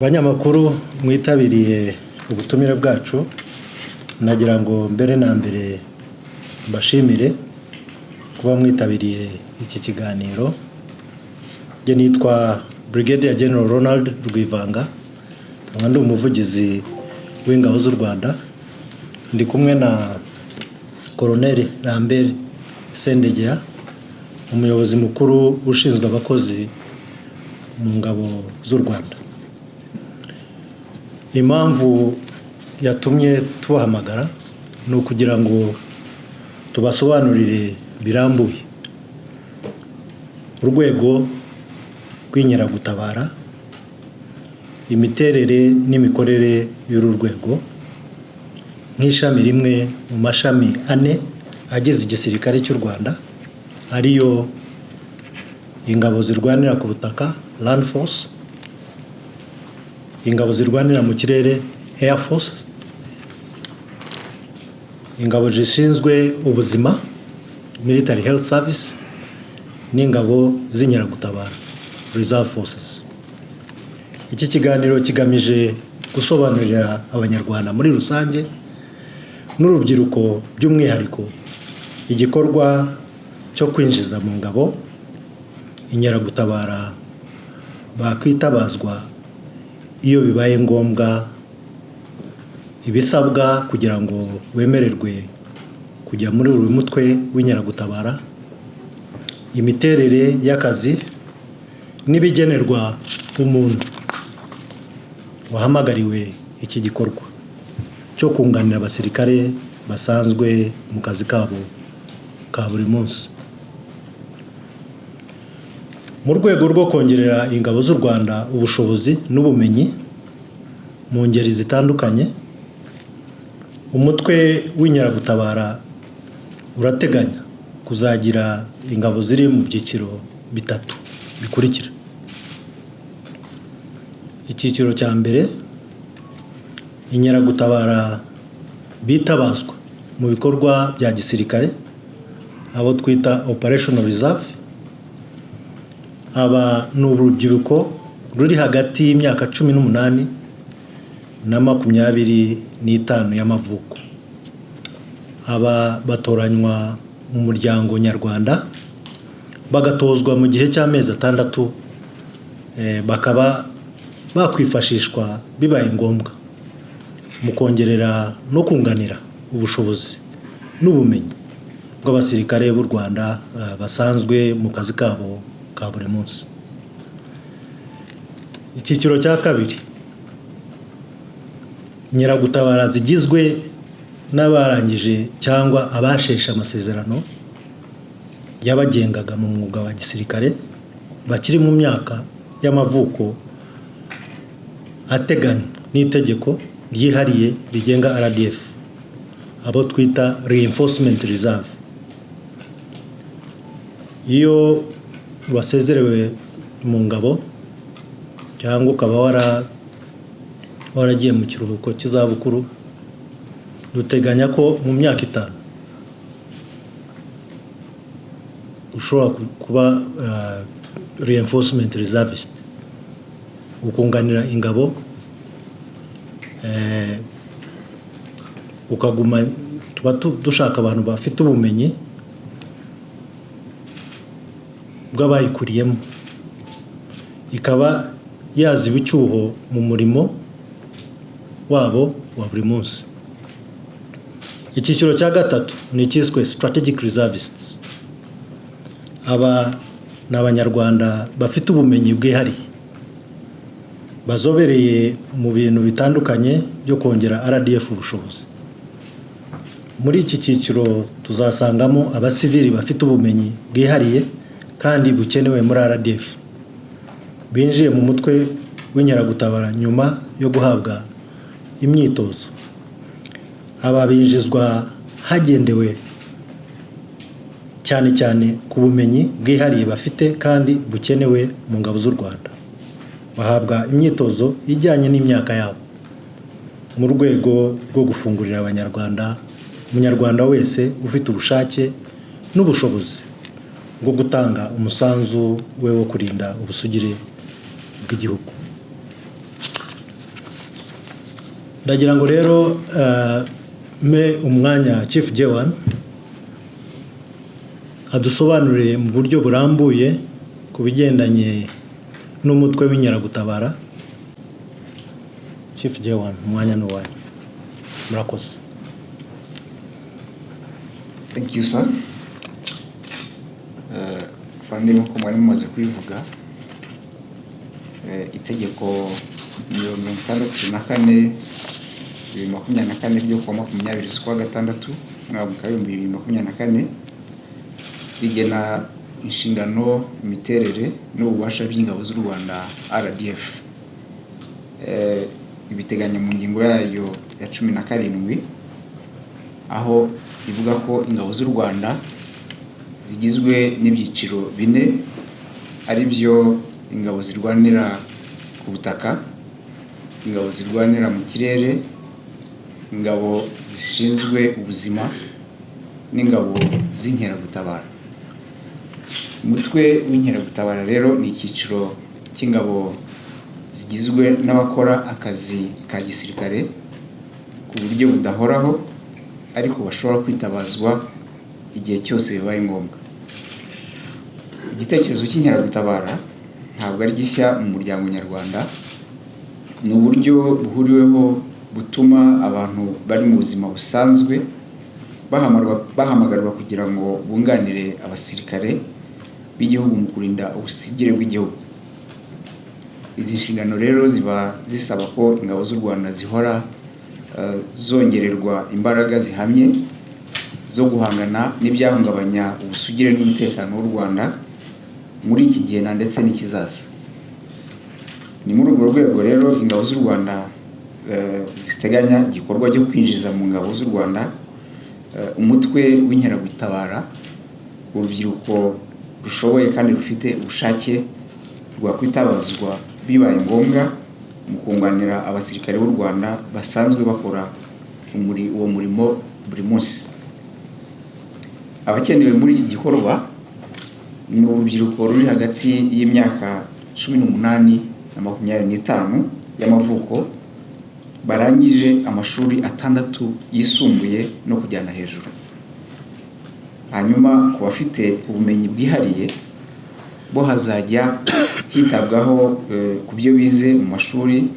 Banyamakuru mwitabiriye ubutumire bwacu, nagira ngo mbere na mbere mbashimire kuba mwitabiriye iki kiganiro. Njye nitwa Brigadier General Ronald Rwivanga, nkaba ndi umuvugizi w'ingabo z'u Rwanda. Ndi kumwe na Colonel Lambert Sendegea, umuyobozi mukuru ushinzwe abakozi mu ngabo z'u Rwanda. Impamvu yatumye tubahamagara ni ukugira ngo tubasobanurire birambuye urwego rw'inkeragutabara, imiterere n'imikorere y'uru rwego nk'ishami rimwe mu mashami ane agize igisirikare cy'u Rwanda, ariyo ingabo zirwanira ku butaka, Land Force, ingabo zirwanira mu kirere, Air Force, ingabo zishinzwe ubuzima, Military Health Service, n'ingabo z'inkeragutabara, Reserve Forces. Iki kiganiro kigamije gusobanurira Abanyarwanda muri rusange n'urubyiruko by'umwihariko igikorwa cyo kwinjiza mu ngabo inkeragutabara bakwitabazwa iyo bibaye ngombwa, ibisabwa kugira ngo wemererwe kujya muri uyu mutwe w'inkeragutabara, imiterere y'akazi n'ibigenerwa umuntu wahamagariwe iki gikorwa cyo kunganira abasirikare basanzwe mu kazi kabo ka buri munsi. Mu rwego rwo kongerera ingabo z'u Rwanda ubushobozi n'ubumenyi mu ngeri zitandukanye, umutwe w'inkeragutabara urateganya kuzagira ingabo ziri mu byiciro bitatu bikurikira: Icyiciro cya mbere, inkeragutabara bitabazwa mu bikorwa bya gisirikare, abo twita operational reserve. Aba ni urubyiruko ruri hagati y'imyaka 18 na 25 y'amavuko. Aba batoranywa mu muryango nyarwanda, bagatozwa mu gihe cy'amezi 6, bakaba bakwifashishwa bibaye ngombwa mu kongerera no kunganira ubushobozi n'ubumenyi bw'abasirikare b'u Rwanda basanzwe mu kazi kabo ka buri munsi. Icyiciro cya kabiri, inkeragutabara zigizwe n'abarangije cyangwa abasheshe amasezerano yabagengaga mu mwuga wa gisirikare, bakiri mu myaka y'amavuko ateganywa n'itegeko ryihariye rigenga RDF, abo twita reinforcement reserve. Iyo wasezerewe mu ngabo cyangwa ukaba waragiye mu kiruhuko cy'izabukuru, duteganya ko mu myaka 5 ushobora kuba reinforcement reservist, ukunganira ingabo, ukaguma. Tuba dushaka abantu bafite ubumenyi bw'abayikuriyemo, ikaba yaziba icyuho mu murimo wabo wa buri munsi. Icyiciro cya gatatu ni icyiswe strategic reservists. Aba ni Abanyarwanda bafite ubumenyi bwihariye, bazobereye mu bintu bitandukanye byo kongera RDF ubushobozi. Muri iki cyiciro tuzasangamo abasivili bafite ubumenyi bwihariye kandi bukenewe muri RDF, binjiye mu mutwe w'inkeragutabara nyuma yo guhabwa imyitozo. Aba binjizwa hagendewe cyane cyane ku bumenyi bwihariye bafite kandi bukenewe mu ngabo z'u Rwanda. Bahabwa imyitozo ijyanye n'imyaka yabo mu rwego rwo gufungurira Abanyarwanda, Umunyarwanda wese ufite ubushake n'ubushobozi bwo gutanga umusanzu we wo kurinda ubusugire bw'igihugu. Ndagira ngo rero mpe umwanya Chief J1 adusobanurire mu buryo burambuye ku bigendanye n'umutwe w'inkeragutabara. Chief J1, umwanya ni uwanyu, murakoze. Thank you, sir. Afande, nk'uko mwari mumaze kubivuga, itegeko 64/2024 ryo kuwa 20 z'ukwa gatandatu umwaka wa 2024 rigena inshingano, imiterere n'ububasha by'ingabo z'u Rwanda, RDF. Ibiteganya mu ngingo yayo ya 17, aho ivuga ko ingabo z'u Rwanda zigizwe n'ibyiciro bine, ari byo: ingabo zirwanira ku butaka, ingabo zirwanira mu kirere, ingabo zishinzwe ubuzima n'ingabo z'inkeragutabara. Umutwe w'inkeragutabara rero ni icyiciro cy'ingabo zigizwe n'abakora akazi ka gisirikare ku buryo budahoraho, ariko bashobora kwitabazwa igihe cyose bibaye ngombwa. Igitekerezo cy'inkeragutabara ntabwo ari gishya mu muryango nyarwanda. Ni uburyo buhuriweho butuma abantu bari mu buzima busanzwe bahamagarwa kugira ngo bunganire abasirikare b'igihugu mu kurinda ubusugire bw'igihugu. Izi nshingano rero ziba zisaba ko ingabo z'u Rwanda zihora zongererwa imbaraga zihamye zo guhangana n'ibyahungabanya ubusugire n'umutekano w'u Rwanda muri iki gihe na ndetse n'ikizaza. Ni muri urwo rwego rero ingabo z'u Rwanda ziteganya igikorwa cyo kwinjiza mu ngabo z'u Rwanda umutwe w'inkeragutabara, urubyiruko rushoboye kandi rufite ubushake rwakwitabazwa bibaye ngombwa mu kunganira abasirikare b'u Rwanda basanzwe bakora uwo murimo buri munsi. Abakenewe muri iki gikorwa ni urubyiruko ruri hagati y'imyaka 18 na 25 y'amavuko, barangije amashuri atandatu yisumbuye no kujyana hejuru. Hanyuma ku bafite ubumenyi bwihariye bo hazajya hitabwaho ku byo bize mu mashuri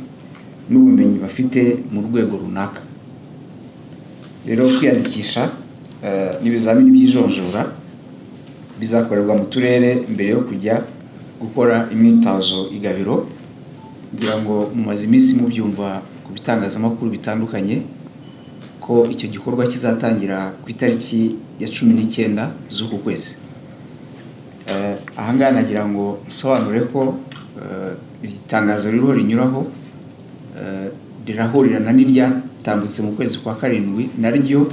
n'ubumenyi bafite mu rwego runaka. Rero kwiyandikisha n'ibizamini by'ijonjora bizakorerwa mu turere mbere yo kujya gukora imyitozo i Gabiro. Kugira ngo mumaze iminsi mubyumva ku bitangazamakuru bitandukanye ko icyo gikorwa kizatangira ku itariki ya 19 z'uku kwezi. Ahangaha nagira ngo nsobanure ko iri tangazo ririho rinyuraho rirahurirana n'iryatambutse mu kwezi kwa karindwi, naryo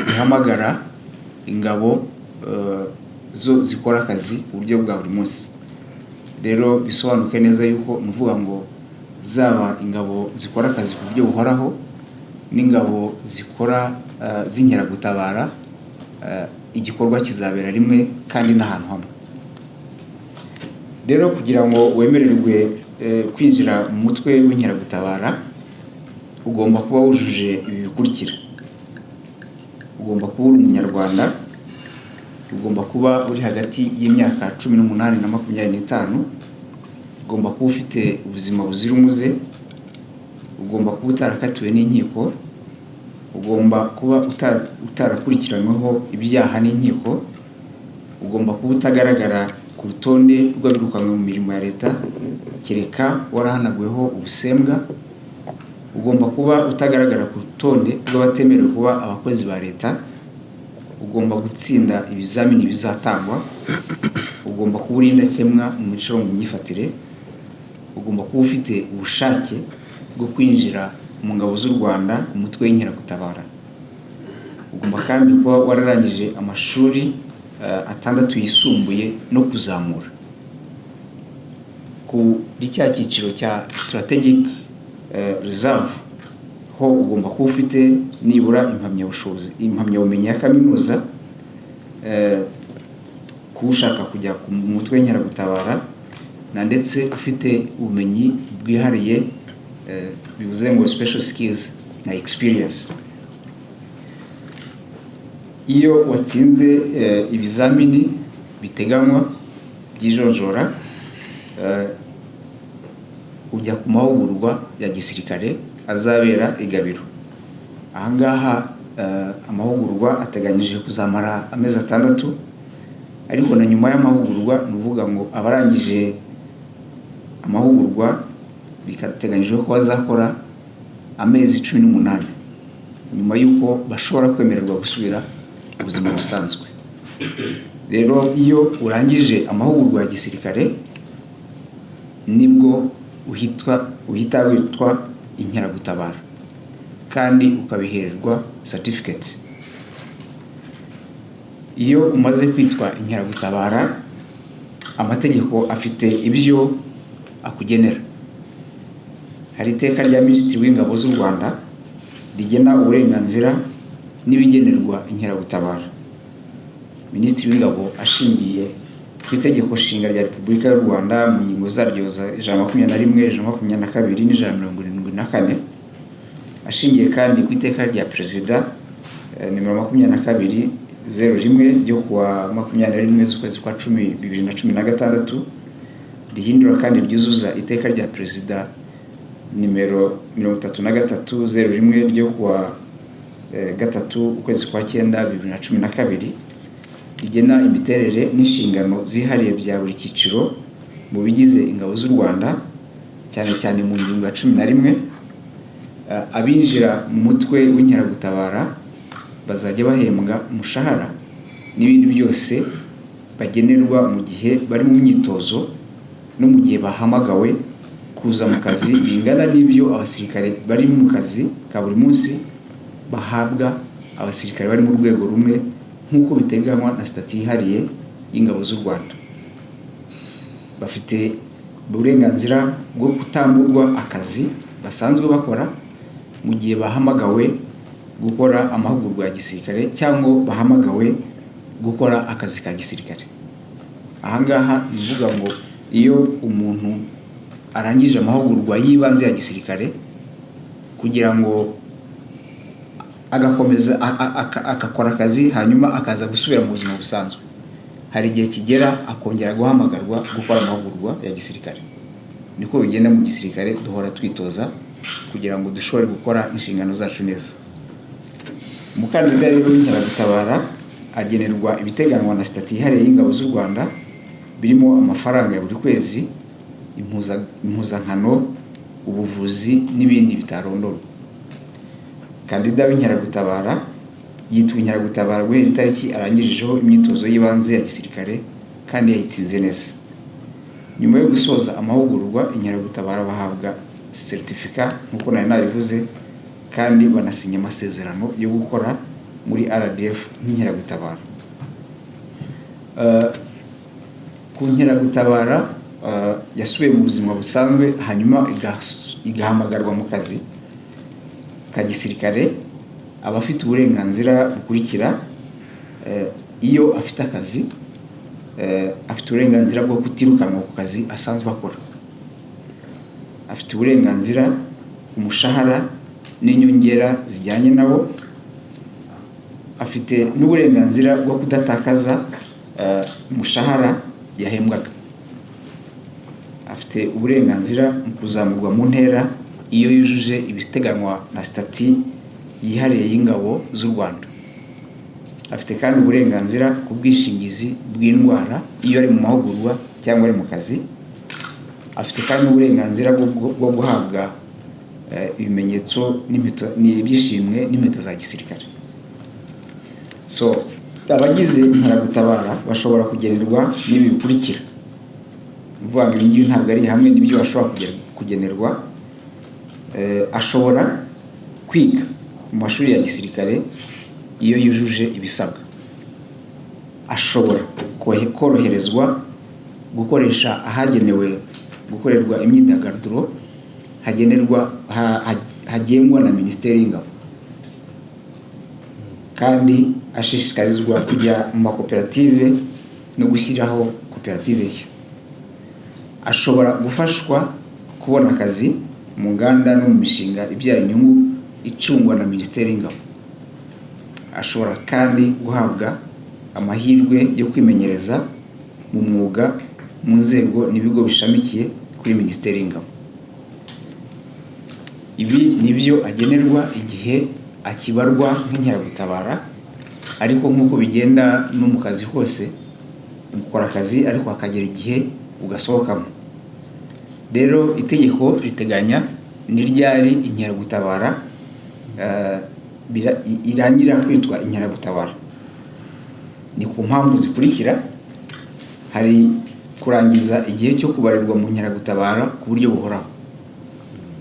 rihamagara ingabo zo zikora akazi ku buryo bwa buri munsi. Rero bisobanuke neza yuko ni ukuvuga ngo zaba ingabo zikora akazi ku buryo buhoraho n'ingabo zikora z'inkeragutabara, igikorwa kizabera rimwe kandi n'ahantu hamwe. Rero kugira ngo wemererwe kwinjira mu mutwe w'inkeragutabara, ugomba kuba wujuje ibi bikurikira: ugomba kuba uri umunyarwanda, ugomba kuba uri hagati y'imyaka 18 na 25, ugomba kuba ufite ubuzima buzira umuze, ugomba kuba utarakatiwe n'inkiko, ugomba kuba utarakurikiranyweho ibyaha n'inkiko, ugomba kuba utagaragara ku rutonde rw'abirukanywe mu mirimo ya leta kereka warahanaguweho ubusembwa, ugomba kuba utagaragara ku rutonde rw'abatemerewe kuba abakozi ba leta, ugomba gutsinda ibizamini bizatangwa, ugomba kuba uri indakemwa mu mico no mu myifatire, ugomba kuba ufite ubushake bwo kwinjira mu ngabo z'u Rwanda, umutwe w'inkeragutabara, ugomba kandi kuba wararangije amashuri atandatu yisumbuye no kuzamura. Kuri cya cyiciro cya strategic reserve ho ugomba kuba ufite nibura impamyabushobozi, impamyabumenyi ya kaminuza kuba ushaka kujya ku mutwe w'inkeragutabara, na ndetse ufite ubumenyi bwihariye, bivuze ngo special skills. na experience. Iyo watsinze ibizamini biteganywa by'ijonjora, ujya ku mahugurwa ya gisirikare azabera i Gabiro. Ahangaha amahugurwa ateganyije kuzamara amezi 6, ariko na nyuma y'amahugurwa, ni ukuvuga ngo abarangije amahugurwa bikateganyijwe ko bazakora amezi 18 nyuma y'uko bashobora kwemererwa gusubira mu buzima busanzwe. Rero iyo urangije amahugurwa ya gisirikare, nibwo uhita witwa inkeragutabara kandi ukabihererwa certificate. Iyo umaze kwitwa inkeragutabara, amategeko afite ibyo akugenera. Hari iteka rya Minisitiri w'Ingabo z'u Rwanda rigena uburenganzira n'ibigenerwa inkeragutabara. Minisitiri w'Ingabo, ashingiye ku Itegeko Nshinga rya Repubulika y'u Rwanda mu ngingo zaryo za 121, 122 n'174, ashingiye kandi ku iteka rya Perezida nimero 2201 ryo kuwa 21 z'ukwezi kwa 10 2016, rihindura kandi ryuzuza iteka rya Perezida nimero 3301 ryo kuwa 3 ukwezi kwa 9 2012, rigena imiterere n'inshingano zihariye bya buri cyiciro mu bigize Ingabo z'u Rwanda, cyane cyane mu ngingo ya 11, abinjira mu mutwe w'Inkeragutabara bazajya bahembwa umushahara n'ibindi byose bagenerwa mu gihe bari mu myitozo no mu gihe bahamagawe kuza mu kazi, bingana n'ibyo abasirikare bari mu kazi ka buri munsi bahabwa, abasirikare bari mu rwego rumwe, nk'uko biteganywa na sitati yihariye y'Ingabo z'u Rwanda. Bafite uburenganzira bwo kutamburwa akazi basanzwe bakora mu gihe bahamagawe gukora amahugurwa ya gisirikare cyangwa bahamagawe gukora akazi ka gisirikare. Ahangaha ni ukuvuga ngo iyo umuntu arangije amahugurwa y'ibanze ya gisirikare, kugira ngo agakomeza agakora akazi, hanyuma akaza gusubira mu buzima busanzwe, hari igihe kigera akongera guhamagarwa gukora amahugurwa ya gisirikare. Niko bigenda mu gisirikare, duhora twitoza kugira ngo dushobore gukora inshingano zacu neza. Umukandida rero w'Inkeragutabara agenerwa ibiteganywa na sitati yihariye y'Ingabo z'u Rwanda, birimo amafaranga ya buri kwezi, impuzankano, ubuvuzi n'ibindi bitarondorwa. Kandida w'Inkeragutabara yitwa Inkeragutabara guhera itariki arangirijeho imyitozo y'ibanze ya gisirikare kandi yayitsinze neza. Nyuma yo gusoza amahugurwa, Inkeragutabara bahabwa seritifika nk'uko nari nabivuze, kandi banasinya amasezerano yo gukora muri RDF nk'Inkeragutabara. Ku Nkeragutabara yasubiye mu buzima busanzwe, hanyuma igahamagarwa mu kazi ka gisirikare, aba afite uburenganzira bukurikira: iyo afite akazi, afite uburenganzira bwo kutirukanwa ku kazi asanzwe akora, afite uburenganzira ku mushahara n'inyongera zijyanye nawo, afite n'uburenganzira bwo kudatakaza umushahara yahembwaga, afite uburenganzira mu kuzamurwa mu ntera iyo yujuje ibiteganywa na sitati yihariye y'Ingabo z'u Rwanda, afite kandi uburenganzira ku bwishingizi bw'indwara iyo ari mu mahugurwa cyangwa ari mu kazi, afite kandi n'uburenganzira bwo guhabwa ibimenyetso n'ibyishimwe n'impeta za gisirikare. So abagize Inkeragutabara bashobora kugenerwa n'ibi bikurikira. Ni ukuvuga ngo ibi ngibi ntabwo ari hamwe n'ibyo bashobora kugenerwa. Ashobora kwiga mu mashuri ya gisirikare iyo yujuje ibisabwa, ashobora koroherezwa gukoresha ahagenewe gukorerwa imyidagaduro hagenerwa hagengwa na Minisiteri y'Ingabo, kandi ashishikarizwa kujya mu makoperative no gushyiraho koperative nshya. Ashobora gufashwa kubona akazi mu nganda no mu mishinga ibyara inyungu icungwa na Minisiteri y'Ingabo. Ashobora kandi guhabwa amahirwe yo kwimenyereza mu mwuga mu nzego n'ibigo bishamikiye kuri Minisiteri y'Ingabo. Ibi nibyo agenerwa igihe akibarwa nk'inkeragutabara, ariko nk'uko bigenda no mu kazi hose, ukora akazi ariko hakagera igihe ugasohokamo. Rero itegeko riteganya ni ryari inkeragutabara irangira kwitwa inkeragutabara. Ni ku mpamvu zikurikira: hari kurangiza igihe cyo kubarirwa mu nkeragutabara ku buryo buhoraho.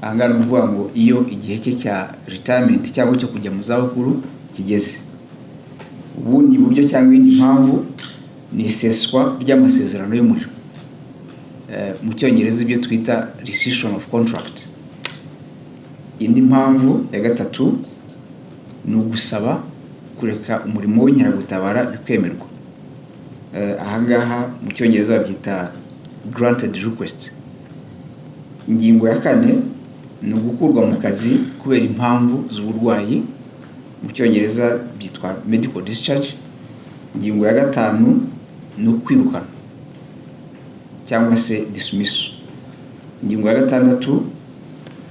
Aha ngaha ni ukuvuga ngo iyo igihe cye cya retirement cyangwa cyo kujya mu zabukuru kigeze. Ubundi buryo cyangwa iyindi mpamvu ni iseswa ry'amasezerano y'umurimo, mu Cyongereza ibyo twita rescission of contract. Indi mpamvu ya gatatu ni ugusaba kureka umurimo w'inkeragutabara bikwemerwa. Aha ngaha mu Cyongereza babyita granted request. Ingingo ya kane ni ugukurwa mu kazi kubera impamvu z'uburwayi, mu Cyongereza byitwa medical discharge. Ingingo ya gatanu ni ukwirukana cyangwa se dismissal. Ingingo ya gatandatu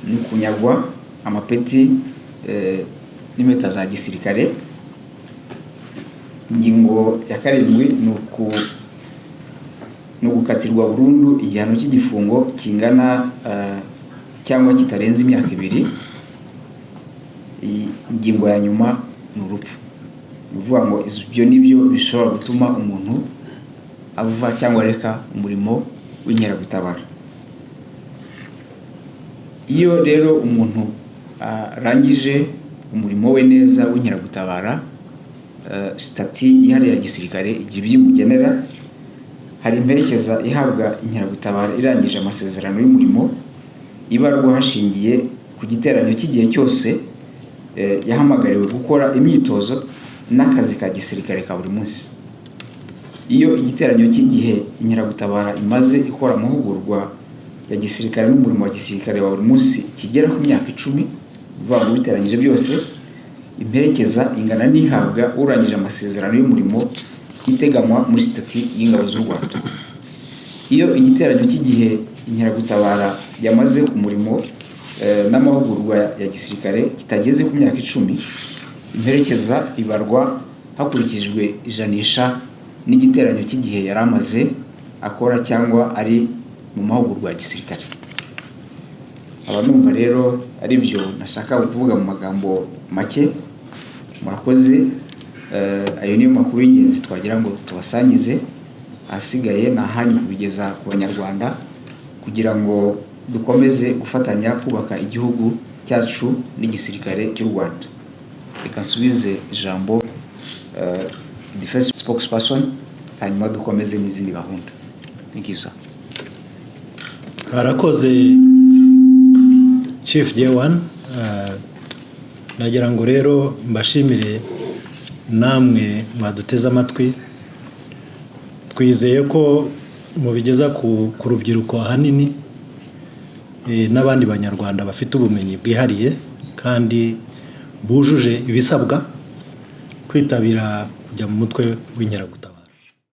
ni ukunyagwa amapeti n'impeta za gisirikare. Ingingo ya karindwi ni ugukatirwa burundu igihano cy'igifungo kingana cyangwa kitarenze imyaka 2. Iyi ingingo ya nyuma ni urupfu. Ni ukuvuga ngo ibyo ni byo bishobora gutuma umuntu ava cyangwa areka umurimo w'inkeragutabara. Iyo rero umuntu arangije umurimo we neza w'inkeragutabara, sitati yihariye ya gisirikare igira ibyo imugenera. Hari imperekeza ihabwa inkeragutabara irangije amasezerano y'umurimo, ibarwa hashingiye ku giteranyo cy'igihe cyose yahamagariwe gukora imyitozo n'akazi ka gisirikare ka buri munsi. Iyo igiteranyo cy'igihe inkeragutabara imaze ikora amahugurwa ya gisirikare n'umurimo wa gisirikare wa buri munsi kigera ku myaka 10, bivuga ngo biteranyije byose, imperekeza ingana n'ihabwa urangije amasezerano y'umurimo iteganywa muri sitati y'Ingabo z'u Rwanda. Iyo igiteranyo cy'igihe inkeragutabara yamaze ku murimo n'amahugurwa ya gisirikare kitageze ku myaka 10, imperekeza ibarwa hakurikijwe ijanisha n'igiteranyo cy'igihe yari amaze akora cyangwa ari mu mahugurwa ya gisirikare. Aba numva rero ari byo nashaka kuvuga mu magambo make. Murakoze. Ayo niyo makuru y'ingenzi twagira ngo tubasangize. Ahasigaye ni ahanyu kubigeza ku Banyarwanda kugira ngo dukomeze gufatanya kubaka igihugu cyacu n'igisirikare cy'u Rwanda. Reka nsubize ijambo defense spokesperson, hanyuma dukomeze n'izindi gahunda. Thank you, sir. Harakoze, Chief J1. Nagira ngo rero mbashimire namwe mwaduteze amatwi. Twizeye ko mubigeza ku rubyiruko ahanini n'abandi Banyarwanda bafite ubumenyi bwihariye kandi bujuje ibisabwa kwitabira kujya mu mutwe w'inkeragutabara.